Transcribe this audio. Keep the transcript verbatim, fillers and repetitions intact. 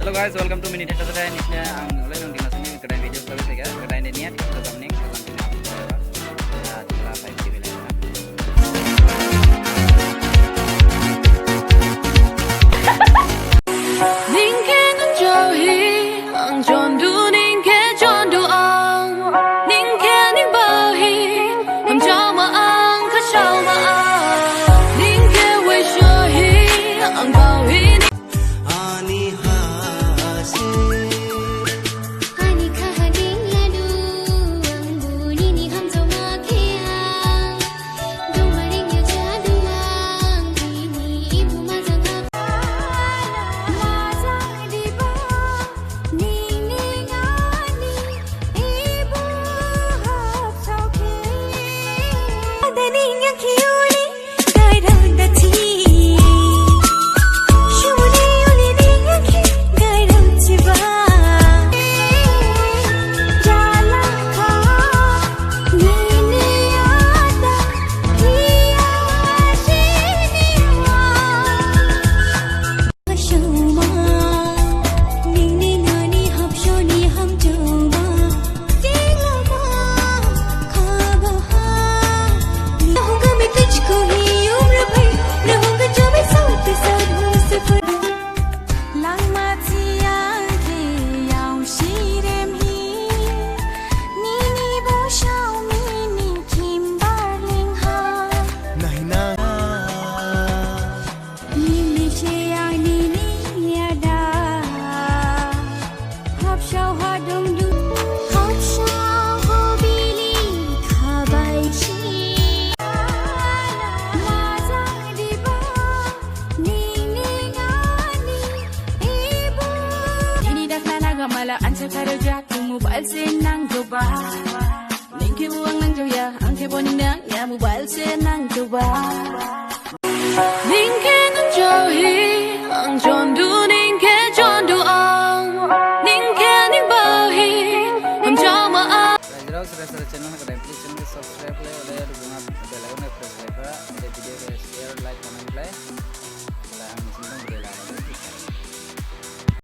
Hello guys, welcome to Mini Theta Theta. Nisi ne ang ulai nung Dimasa ni gadain video khlaiphaikha, gadain de niya, gajam ning, gajam ning upload khlaiphaikha. Ya, thikhala phai video khlaiphaikha. Ning khe nang jao hi, ang jon du, ning khe jon du ang. Ning khe ning bao hi, ang jao ma ang, kha jao ma ang. Ning khe wei sho hi, ang bao hi. Ani hase. Ani kha ha ding la du, ang bu nini hamjaoma khe ang. Dongma ring ya ja du ang, nini ibu majang ha. Majang di ba, nini ani ibu hap sao khe. Da ning ya khiuli. Langma thiya khe yao sirem hi, nini bo sao mini khimbar ling ha. Nahi na. Nini se ang nini yada. Habsao ha dong du. Habsao ho bili khabai si. Majang di ba, ning ning ani ibu. Nini dak nana gamala ansa karo ja, tu mobile se nang joba. Ning khe bo ang nang joya, ang khe bo ning nang ya, mobile se nang joba. Ning khe nang jao hi, ang jon du, ning khe jon du ang. Ning khe ning bao hi, ang jao ma ang. Rajirao, sere sere channel ha gadain, please channel khe subscribe khlai, ode rubunga bell icon khe press khlaiba, ode video khe share, like, comment khlai.